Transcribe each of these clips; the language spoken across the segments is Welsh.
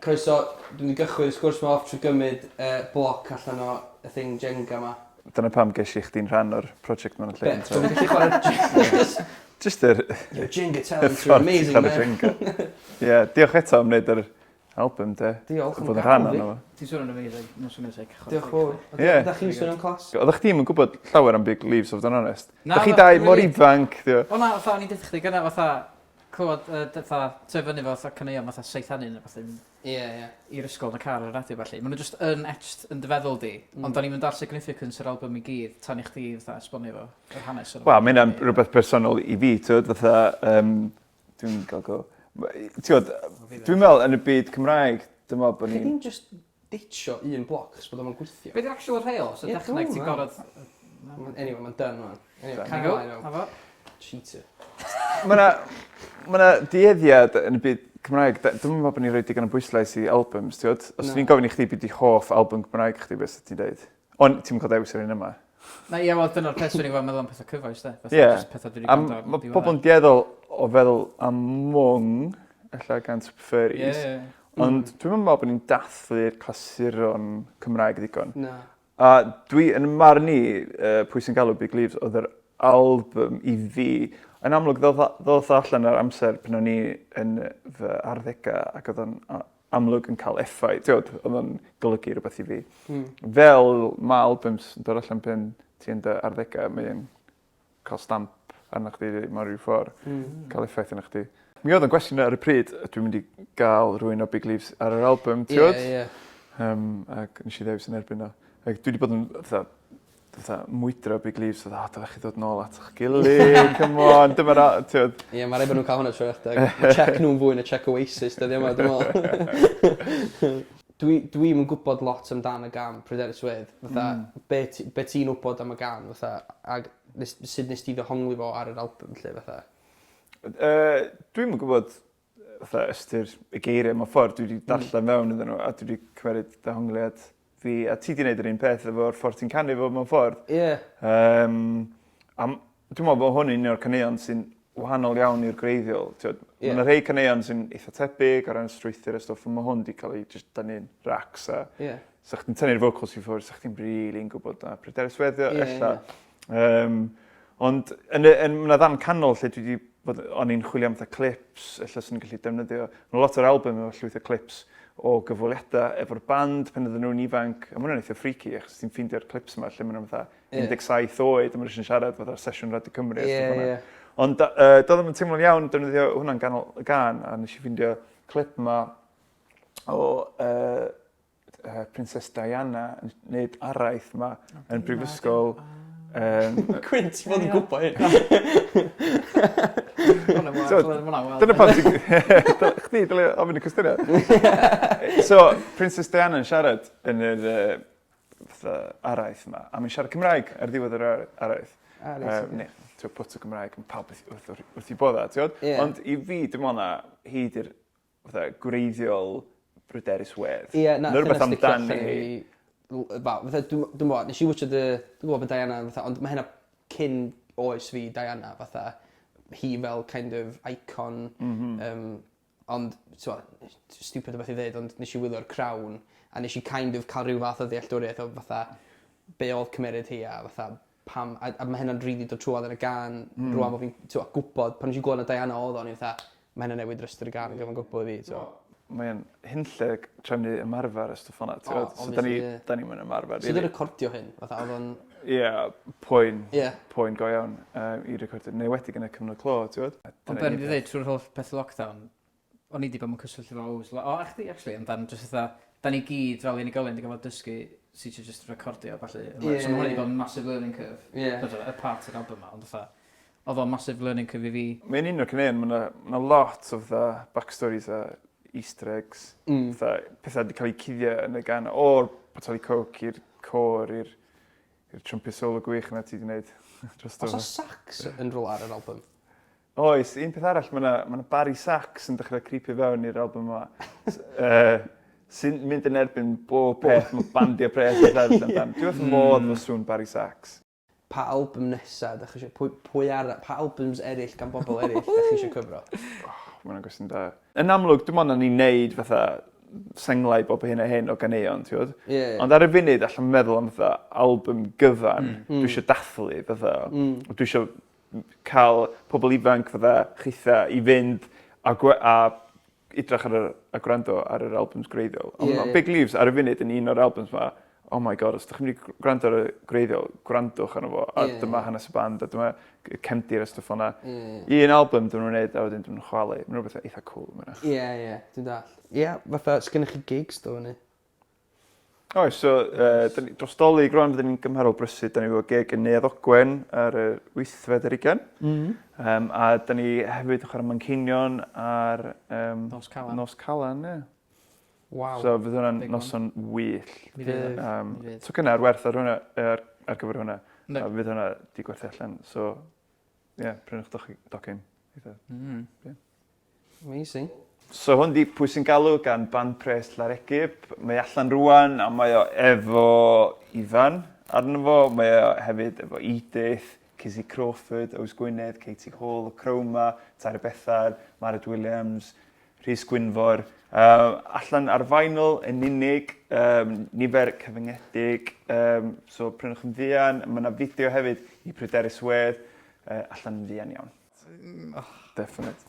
Croeso, dwi'n mynd i gychwyn y sgwrs 'ma off trwy gymryd yy bloc allan o y thing Jenga 'ma. Dyna pam ges i chdi'n rhan o'r prosiect 'ma yn y lle Be'? cynta. So fi'n gallu chwarae Jyst yr... Your Jenga talents are amazing man. Jenga. Ie, diolch eto am wneud yr album de. Diolch am Fod yn rhan gael fi. ohono fo. Ti'n swnio'n amazing. Mae'n swnio'n sick. Diolch fawr. Ie. Ydach chi'n swnio'n class? Oeddech chdi'm yn gwybod llawer am Big Leaves, o fod yn onest. Na, Dach chi na, dau mor really. ifanc, t'wo'. O na, fatha o'n i'n deutha chdi gynna fatha clywed yy dy- fatha tyfu fyny 'fo fatha caneuon fatha Seithenyn a ballu Ie ie. i'r ysgol yn y car ar y radio ballu. Ma' nhw jyst yn etched yn dy feddwl di. Ond o'n i'm yn dallt significance yr album i gyd tan i chdi fatha esbonio fo, yr hanes ono fo. Wel, ma' hynna'n rhywbeth personol i fi, t'wod, fatha, yym, dwi'n cael go. T'wod, dwi'n meddwl yn y byd Cymraeg, dwi'n meddwl bod Chi ni'n... ddim jyst ditcho un bloc achos bod o'm yn gweithio. Be' 'di'r actual rheol? So Ie, dechneg ti'n dwi'm yn gorod... Anyway, mae'n done wan. Anyway, Done. cario ymlaen Na fo. Cheater. Mae 'na ma' 'na dueddiad yn y byd Cymraeg, dwi'm yn meddwl bod ni'n rhoi digon o bwyslais i albums, t'wod? Os Na. ni'n gofyn i chdi be' 'di hoff album Cymraeg chdi, be' 'sa ti'n deud? Ond ti'm yn cael dewis yr un yma. Na ie wel dyna'r peth swn i'n meddwl am petha cyfoes 'de? Fatha Ie. jyst petha dwi 'di A gwrando ar ma' diweddar. pobl yn dueddol o feddwl am Mwng, ella gan Super Furries. Ie ie. Ond dwi'm yn meddwl bod ni'n dathlu'r clasuron Cymraeg ddigon. Na. A dwi, yn 'y marn i, yy, Pwy sy'n Galw Big Leaves oedd yr album i fi. Yn amlwg ddoth o ddoth o allan ar amser pan o'n i yn fy arddegau ac oedd o'n amlwg yn cael effaith, t'wod, oedd o'n golygu rhywbeth i fi. Fel ma' albums yn dod allan pan ti yn dy arddegau, mae'n cael stamp arna chdi mewn rhyw ffordd. Cael effaith arna chdi. Mi oedd o'n gwestiwn ar y pryd, ydw i'n mynd i gael rhywun o Big Leaves ar yr album, ti'n gwybod? Ie, ie. Ac nes i ddewis yn erbyn o. Ac dwi wedi bod yn fatha, fatha mwydro Big Leaves, fatha, o, dylech chi ddod nôl at eich gilydd, come on, dyma'r, ti'n gwybod? Ie, mae rhaid bod nhw'n cael hwnna trwy'r adeg. Mae check nhw'n fwy na check Oasis dyddiau yma, dwi'n meddwl. Dwi, dwi'm yn gwybod lot amdan y gân Pryderus Wedd. Fatha, be, ti, be ti'n wybod am y gân, fatha, ag nes, sut nes ti ddehongli fo ar yr album, lle, fatha? Dwi'm yn gwybod fatha ystyr y geiriau mewn ffordd. Dwi wedi darllen fewn iddyn nhw a dwi wedi cymeryd dehongliad fi. A ti 'di wneud yr un peth efo'r ffordd ti'n canu fo mewn ffordd. Ie. A dwi'n meddwl bod hwn yn un o'r caneuon sy'n wahanol iawn i'r gwreiddiol. T'wod, Ie. Ma' 'na rhei caneuon sy'n eitha tebyg o ran strwythur a stwff, ond ma' hwn 'di cael ei jyst dynnu'n racs a... Ie. ...sa chdi'n tynnu'r vocals i ffwrdd, sa chdi'n rili'n gwybod na Pryderus Wedd 'di o ella. Ie, ie. Ond yn y, yn, ma' 'na ddarn canol lle dwi 'di bod, o'n i'n chwilio am fatha clips, ella swn i'n gallu defnyddio. Ma' lot o'r album efo llwyth o clips o gyfweliadau efo'r band pan oedden nhw'n ifanc, a ma' hwnna'n eitha freaky achos ti'n ffeindio'r clips yma lle ma' nhw'n fatha 17 oed a ma' nhw jyst yn siarad fatha sesiwn Radio Cymru a stwff fel 'na. Ond doedd o'm yn teimlo'n iawn defnyddio hwnna'n ganol y gân a nes i ffeindio clip 'ma o Princess Diana yn neud araith 'ma yn brifysgol. Gwynt fod yn gwybod hyn. So, dyna pam ti'n... Chdi dyle ofyn y cwestiynau. So, Princess Diana yn siarad yn yr fatha araith 'ma, a mae'n siarad Cymraeg ar ddiwedd yr araith. Ah, reit, ocê. Neu, t'wo' pwt o Gymraeg, ma' pawb wrth wrth wrth 'u bodda, t'wod? Ie. Ond i fi, dwi'n me'wl na hi 'di'r fatha gwreiddiol Bryderus Wedd. Ie, na, Ma' rwbeth hynna sticio amdani allan i hi. fi. Wel, fatha, dwi'm dwi'm bo, nes i watchad y, dwi'n gwybod bod Diana fatha, ond ma' hynna cyn oes fi Diana, fatha, hi fel kind of icon. Ond, t'mo', stupid o beth i ddeud, ond nes i wylio'r Crown, a nes i kind of cael rhyw fath o ddealltwriaeth o fatha, be oedd cymeriad hi a fatha pam, a ma' hynna'n rili dod trwodd yn y gân... Rŵan bo' fi'n t'mo' gwbod, pan nes i glywed na Diana odd o o'n i fatha, ma' hynna'n newid rest yr gân yn gyfan gwbwl i fi t'mo'. Mae o'n hunlle trefnu ymarfer a stwff fel 'na t'wod? O So 'dan ni obviously ie. 'dan ni'm yn ymarfer Sud rili. i recordio hyn? Fatha odd o'n... Ie, poen. Ie. Poen go iawn i recordio, yn enwedig yn y cyfnod clo t'wod? Ond be' o'n i 'di ddeud trwy'r holl peth lockdown, o'n i 'di bod mewn cyswllt efo Ows lo- o a chdi actually amdan jyst fatha, 'dan ni gyd fel unigolion 'di gorfod dysgu sut i jyst recordio a ballu. Ie. So ma' hwn 'di bod yn massive learning curve. Ie. T'od y part yr album 'ma ond fatha Oedd o'n massive learning curve i fi. Mae'n un o'r caneuon, mae 'na ma' 'na lot o fatha backstories a easter eggs. Fatha petha 'di cael eu cuddio yn y gân, o'r poteli coke i'r côr i'r i'r trumpet solo gwych yna ti 'di neud drosto Oes 'na fo. sax yn rhywle ar yr album? Oes, un peth arall, mae 'na ma' 'na Barry Sax yn dechrau creepio fewn i'r album yma. Sy'n mynd yn erbyn bob peth mae bandiau pres yn feddwl amdan. Dwi wrth fy modd efo sŵn Barry Sax. Pa album nesa 'dach chi isio pwy pwy ara- pa albums eryll gan bobol eryll 'dach chi isio cyfro? O ma' wnna'n gwestiwn da. Yn amlwg dwi me'wl nawn ni neud fatha senglau bob hyn a hyn o ganeuon, ti'n gwybod? Ie, ie. Ond ar y funud, allan meddwl am fatha album gyfan. Dwi eisiau dathlu, fatha. Dwi eisiau cael pobl ifanc fatha chitha i fynd a, gwe a edrych ar yr, a gwrando ar yr albums gwreiddiol. Ond yeah, yeah. Big Leaves ar y funud yn un o'r albums ma, oh my god, os ydych chi'n mynd i gwrando ar y gwreiddiol, gwrandwch arno fo, a yeah, dyma hanes y band, a dyma cefndir a stwff o'na. Yeah. Un album dyn nhw'n neud, a wedyn dyn nhw'n chwalu. Mae'n rhywbeth eitha cool, mae'n. Ie, ie, dwi'n dall. Ie, fatha, sgynnych chi gigs do fyny? Oes, so uh, dros Dolig rwan fydden ni'n gymharol brysur. Da ni efo gig yn Neuadd Ogwen ar y wythfed ar hugain. Um, a da ni hefyd yn chwarae Manceinion ar Nos Calan. Nos Calan, ie. Waw. So fydd hwnna'n noson wych. Mi fydd. Um, Tocynau ar werth ar hwnna, ar, ar gyfer hwnna. A fydd hwnna di gwerthu allan. So, ie, yeah, prynwch docyn. Mm. Yeah. Amazing. So hwn di Pwy sy'n galw gan Band Pres Llareggub. Mae allan rwan a mae o efo Ifan arno fo. Mae o hefyd efo Edith, Kizzy Crawford, Ows Gwynedd, Katie Hall, Chroma, Tara Bethan, Mared Williams, Rhys Gwynfor. Allan ar vinyl yn unig, um, nifer cyfyngedig, um, so prynwch yn fuan. Mae yna fideo hefyd i Pryderus Wedd, allan yn fuan iawn. Definite.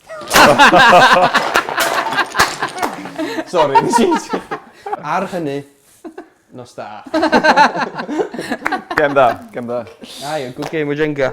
Sorry, nes i... Ar hynny, nos da. Gem dda, gem dda. Aye, a good game o Jenga.